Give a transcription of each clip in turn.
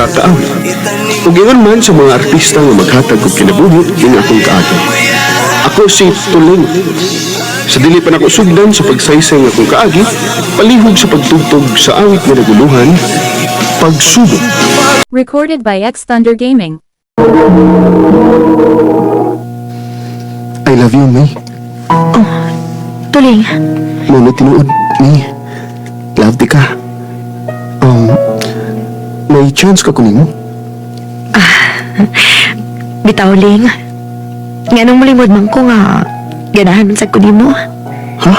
nakakaawit. Ug ingon man sa mga artista nga maghatag og kinabuhi kini akong kaagi. Ako si Tuling. Sa dili pa nako sugdan sa pagsaysay nga akong kaagi, palihog sa pagtugtog sa awit nga naguluhan, Pagsubok. Recorded by X Thunder Gaming. I love you, May. Tuling, Muna tinuod, May. Love di ka. May chance ka kunin mo? Bitaw, Ling. Nga nung mulimod man ko nga, ganahan man sa ko nimo. Ha?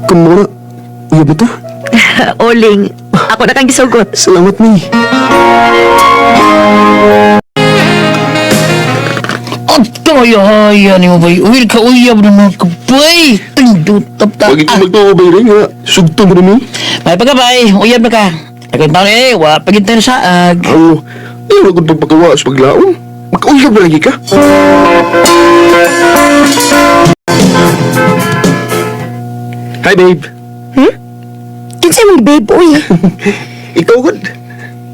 Kung mura, uyab ito? O, Ling, ako na kang gisugot. Salamat, May. Ato, ay, ni mo bay. Uwil ka uyab na mga kabay. Tindot ta. Wag ikaw magtuo bay rin nga. Sugto mo rin, May. May pagkabay, uyab na ka. Nagkanta na eh, wa pagintay na saag. Ang, ayaw na kong pagpagawa sa paglaon. Magkauyab na lagi ka. Hi, babe. Kinsay mong babe, uy. Ikaw, good.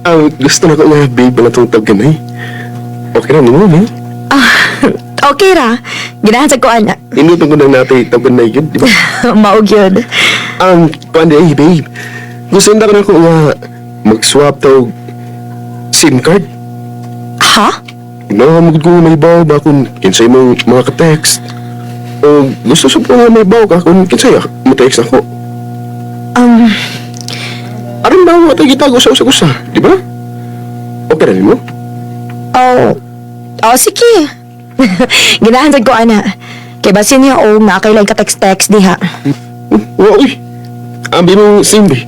Ang gusto na ko nga, babe, na itong tawag eh. Okay na, mo, May. Ah, okay ra. Ganahan sa ko, ana. Inutan ko nang natin tawag na yun, di ba? Maog yun. Ang kuan eh, babe. Gusto na ko nga mag-swap tawag SIM card. Ha? No, magud ko may baw ba kung kinsay mong mga ka-text. O gusto sa nga may baw ka kung kinsay mo text ako. Aron ba mo tayo gitago sa usa-usa, di ba? Okay ra nimo? Oh, oh, sige. Ganahan sa ko, ana. Kay basin niya, o, nga kay lang ka-text-text diha. Wa uy. Ambi mong SIM be.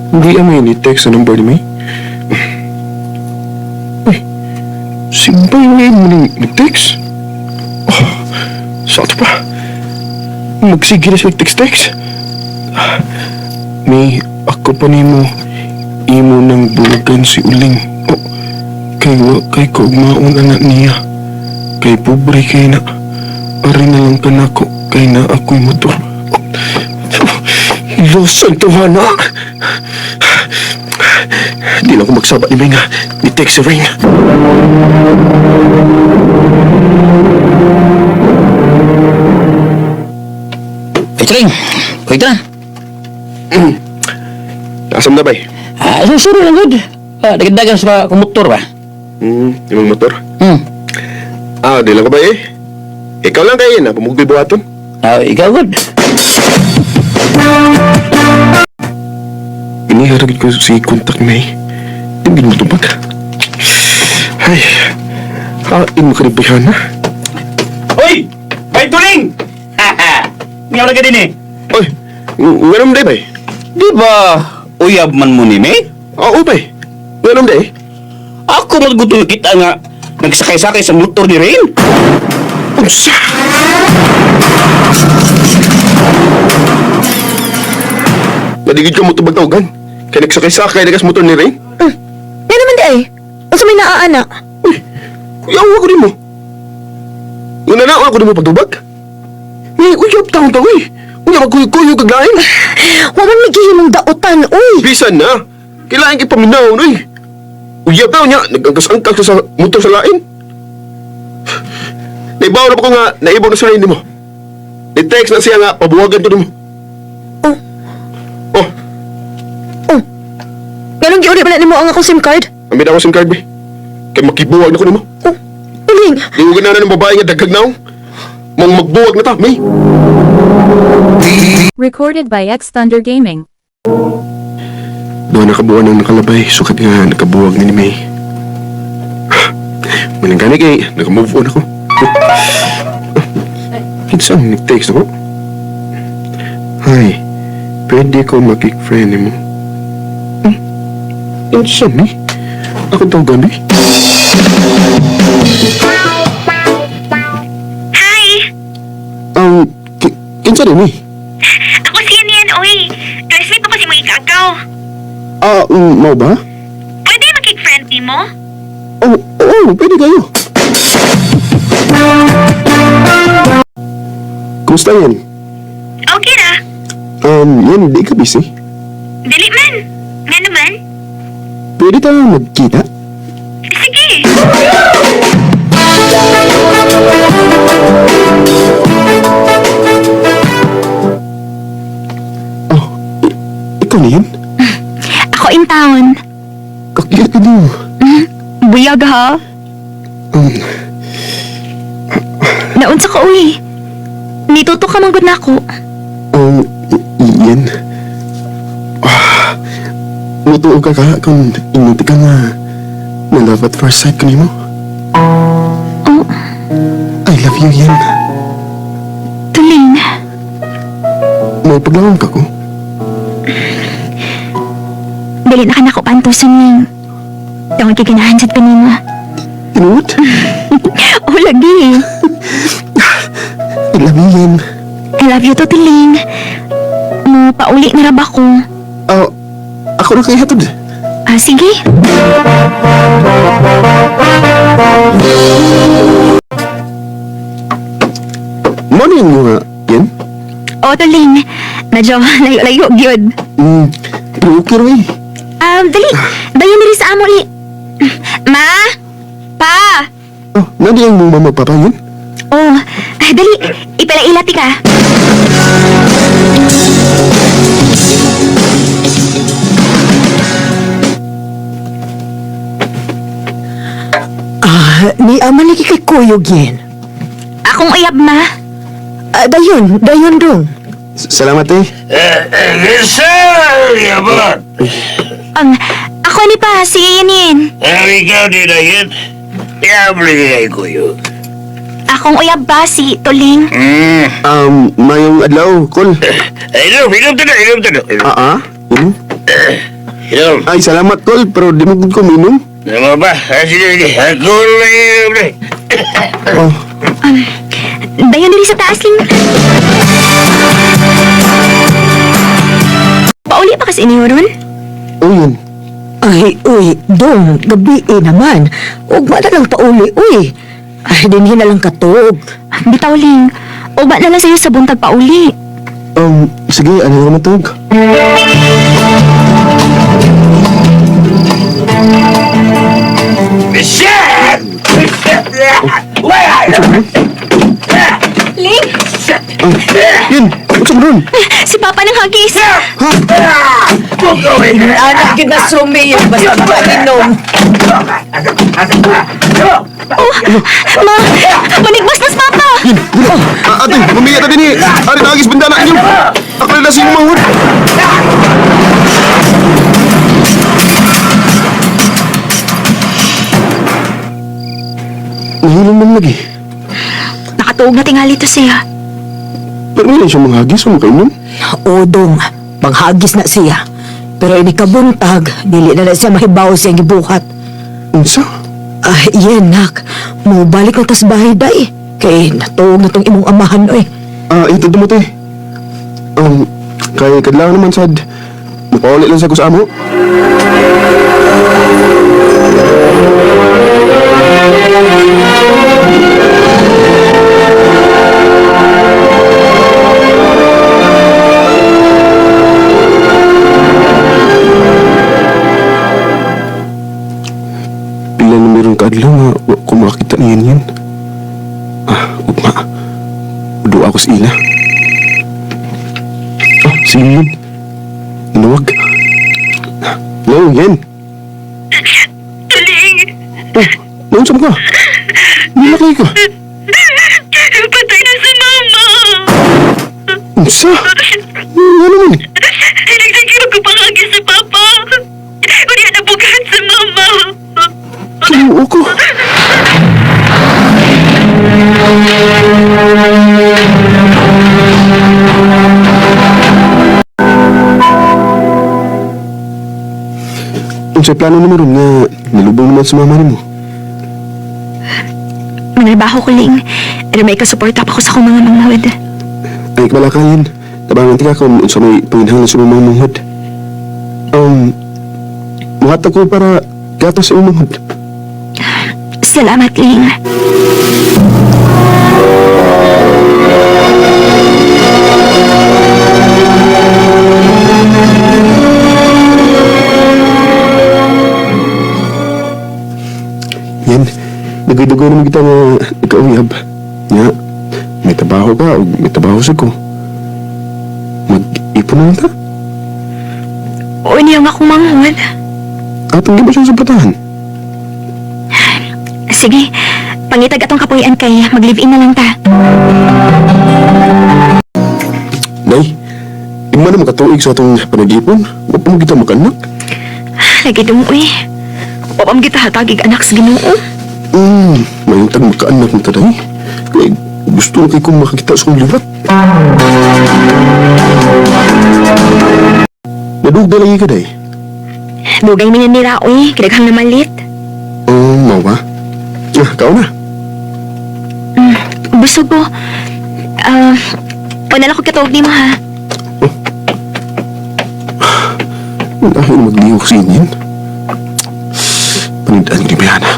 Hindi ang ni text sa number ni May. Uy, simpay ngayon mo ning nag-text. Oh, sa ato pa. Magsige na siya text-text. May, ako pa nimo imo nang buwagan si Uling. Oh, kay wa kay ko maon anak niya. Kay pobre kay na. Ari na lang ka nako kay na ako'y motor. Oh, Los ang na. Di lang ko magsaba ni May nga. Ni text si Rain. Eh, Tring, pwede na. Asam na bay? Ah, susuro lang good. Ah, dagdagan sa kumutor ba? Imong motor. Ah, di lang ko ba eh. Ikaw lang kayo na, pamugbi buhaton. Ah, ikaw good. Iniharagid ko si contact May. Hindi mo tubag. Ay, hain mo kanibihan na. Hoy! Bay Tuling! Ngaw na ka din eh. Oy, nganom day bay? Di ba uyab man mo ni May? Oo bay, nganom day? Ako maggutom kita nga nagsakay-sakay sa motor ni Rain. Unsa! Madigid ka mo tubag tawgan. Kaya nagsakay-sakay na kas motor ni Rain. Nga naman di ay. Unsa may naa, ana? Uy, kuyaw ako rin mo. Una na ako rin mo pagtubag. Uy, uyab taon ta, uy. Uy, magkuyo-kuyo kaglain. Wa man migihimong daotan, uy. Bisan na. Kailangan kay paminaw, uy. Uyab taon niya, nagangkas-angkas sa motor sa lain. Naibaw na pa ko nga, naibaw na sa lain mo. Ni-text na siya nga, pabuwagan to nimo. Oh. Oh, Oh. Nganong giuli man na nimo ang akong SIM card? ambil ako SIM card, be. Kay makibuwag na ko nimo. Oh, Tuling. Di ko ganahan ng babae nga daghag naong. Mong magbuwag na ta, may. Recorded by X Thunder Gaming. Doon nakabuwan ng nakalabay, sukat nga nakabuwag ni May. Manang gani kay, nakamove on ako. Kinsa ang nag-text ako? Hi, pwede ko makik-friend mo. Kinsa ni? Ako tawagan ni? Hi! Ang, kinsa rin eh? Ako si Yan, oy. Classmate ako si mga ikaw. Ah, mau ba? Pwede makik-friend ni mo? Oo, oh, pwede kayo. Kumusta yan? Okay ra. Yan, di ka busy. Dili man. Nga naman. Pwede tayo magkita? Sige. Oh, ikaw na yun? Ako in town. Kakiyat ka din. Buyag ha? Naunsa ka uwi. Nituto ka manggod na ako. Yan. Ah, mutuo ka ka kung inuti ka nga na love at first sight ko nimo. Oh, I love you, Yan. Tuling. May paglawang ka ko. Dili na ka na ko pantusan ning. Tungod kay ganahan sad ko nimo. Tinuod? Oh, lagi. I love you, Yan. I love you to, Tuling. Mo pauli na ra ba ko? Oh, ako na kay hatod. Ah, sige. Mo na yun nga, Yan? Oh, Tuling. Medyo layo-layo gyud. Pero okay ra eh. Dali. Dayon diri sa amo i. Ma? Pa? Oh, nadi ang mong mama papa yun? Oh, ay, dali. Ipalaila ti ka. Ah, ni ama lagi kay kuyog yan. Akong uyab, ma. Ah, dayon, dayon dong. Salamat eh. Sir, yabot. Ako ni pa, si Inin. Ikaw din na yun. Diablo niya ko yun. Akong uyab ba, si Tuling. Mayong adlaw, kol. Inom, inom to na, inom to na. Ah, ah? Inom? Inom. Ay, salamat, kol, pero di mo gud ko minom. Ano ba? Ah, sige, sige. Ako lang inom na. Oh, Dayon diri sa taas, Ling. Pauli pa kasi ni ron? oh yun. Ay, uy, dong, gabi eh naman. Ugma na lang pauli, uy. Ay, dinhi na lang katuog. Bitaw, Ling. Uba na lang sa'yo sa buntag pauli. Sige, ano naman tawag? Shit! Ling! Ah, yun, what's up ron? Si Papa ng hagis! Anak, yun na sumiyo, basta makainom. Oh, ma! Manigmas na si Papa! Yun, yun. Ah, ate, pumili ta din eh. Ari, nagis bendana inyo. Ako na sa inyong manghod. Nahilom man lagi. Nakatuog na tingali to siya. Pero ngayon siya manghagis o makainom. O, dong, panghagis na siya. Pero ini kabuntag, dili na na siya mahibaw sa iyang gibuhat. Unsa? Ah, iyan, nak. Mubalik na tas bahay, day. Kay natuog na tong imong amahan, oy. Ah, ito dumote. Kay kadlaw naman sad. Mupauli lang sa ko sa amo. Pila na meron kaadlaw nga wa ko makita niyan yan. Ah, ugma. Duwa ako sa ila. Ah, sige yun. Inuwag. Hello, yan. Tuling! Oh, naunsa mo ka? Nilakay ka. Patay na si Mama! Unsa? Ano naman? Nagsiguro ko pa hagis si Papa! Wala na bugat si Mama! Kinuo ko. Unsay plano nimo ron nga nilubong naman sa mama nimo? Manarbaho ko, Ling. Pero may kasuporta pa ko sa akong mga manghod. Ay, kabalakayin. Tabangan tika kung unsa may panginahanglan sa imong mga manghod. Muhatag ko para gatos sa imong manghod. Salamat, Ling. Kay dugay naman kita nga ikauyab. Nga, may trabaho ka o may trabaho sa ko. Mag-ipon na lang ta. O niya nga akong manghod. Atong di ba siya sa patahan? Sige, pangitag atong kapuy-an kay mag-live-in na lang ta. Nay, ima na makatuig sa atong panag-ipon. Huwag pa mo kita makanak. Lagi dong, uy. Wapam kita hatagig anak sa Ginoo. Mayong tag makaanak mo taday. Kay gusto na kay kong makakita sa kong liwat. Nadugda lagi ka, day. Dugay man yan nila, uy. Kidaghang na malit. Oh, mau ba? Ah, kao na. Busog ko. Ah, panala ko katawag ni mo, ha? Dahil maglihok sa inyin. Panindaan ni Brianna.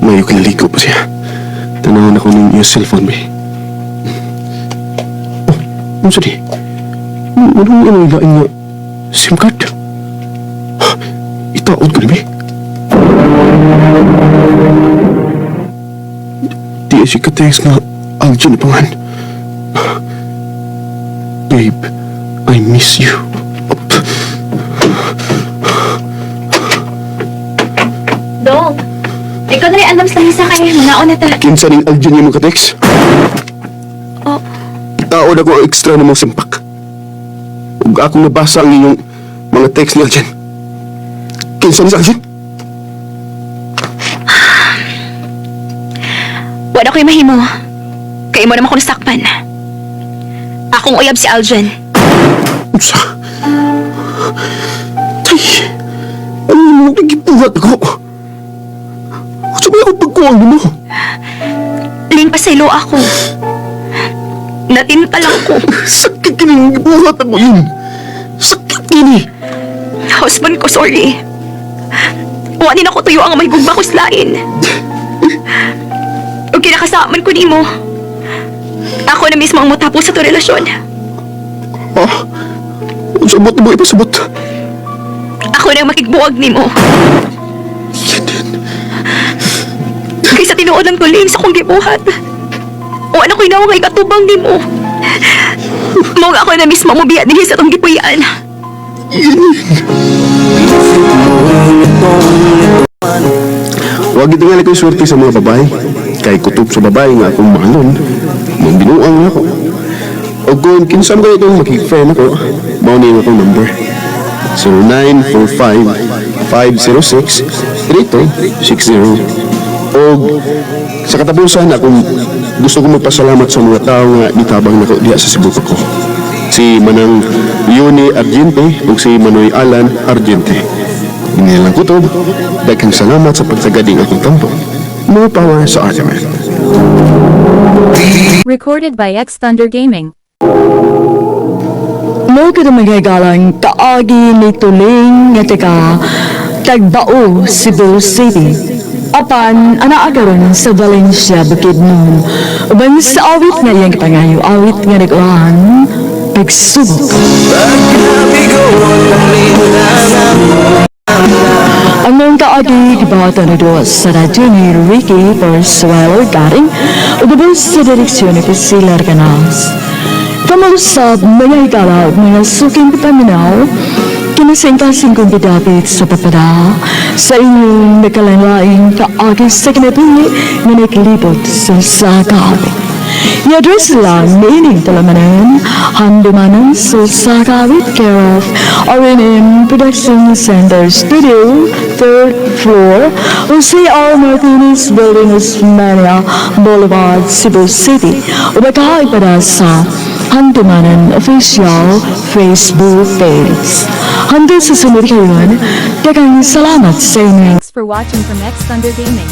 Mayo kinaligo pa siya. Tanawan ako ng iyong cellphone, be. Oh, ano sa di? Anong ano ilain nga SIM card? Itaod ko na, be. Di siya ka-text nga Aljon na pangan. Babe, I miss you. Dong, ikaw na rin andam sa langisa kay mga na ta. Kinsa ning Aljon yung mga text? Oh. Itaod ako ang extra na mong simpak. Ug akong nabasa ang inyong mga text ni Aljon. Kinsa ni sa Aljon? Wala ko'y mahimo. Kay mo naman ko nasakpan. Akong uyab si Aljon. Unsa? Tay, ano mo nagibuhat ako? Unsa ba akong pagkuwang nimo? Ling pasaylo ako. Natinta lang ko. Sakit kini gibuhat ako yun. Sakit kini. Husband ko, sorry. Wa ni nako tuyo ang may gugma ko sa lain. O kinakasaman ko nimo. Ako na mismo ang mutapos sa to relasyon. Ah, unsa bot mo ipasabot? Ako na ang makigbuwag nimo. Yan. Kaysa tinuod lang tuling sa akong gibuhat. O ano ko'y nawang kay katubang nimo. Mao nga ako na mismo mo biya dinhi sa atong gipuy-an. Huwag ito nga ko'y swerte sa mga babae. Kay kutob sa babae nga akong mahalon. Nang binuang na ako. O kung kinsam kayo itong makik-friend ako, mao niyo akong number. 0945-506-3260. O sa katapusan, akong gusto ko magpasalamat sa mga tao nga nitabang nako diha sa Cebu pa ko. Si Manang Leonie Argente ug si Manoy Alan Argente. Inilang kutob, daghang salamat sa pagtagading akong tampo. More power sa argument. Recorded by X Thunder Gaming. Mo ka mga kaagi ni Tuling nga taga Tagbao, Cebu City. Apan anaa karon sa Valencia, Bukidnon. Uban sa awit nga iyang gipangayo, awit nga nag-uhan, pagsubok. Ang mga kaagi gibahatan na doon sa radyo ni Ricky Porsuelo Garing ug sa direksyon ni Priscilla Arcanas. Kamausap mga higala ug mga suking paminaw, kinasingkasing kong gidapit sa papada sa inyong nagkalain-laing kaagi sa kinabuhi nga naglibot sa sakawit. I-address lang niining talamanan, handumanan sa Sakawit, care of RNM Production Center Studio, third floor, Jose R. Martinez Building, Osmania Boulevard, Cebu City. O baka ipada sa Handumanan Official Facebook page. Hanggang sa sunod kayon, daghang salamat sa inyo. Thanks for watching from X Thunder Gaming.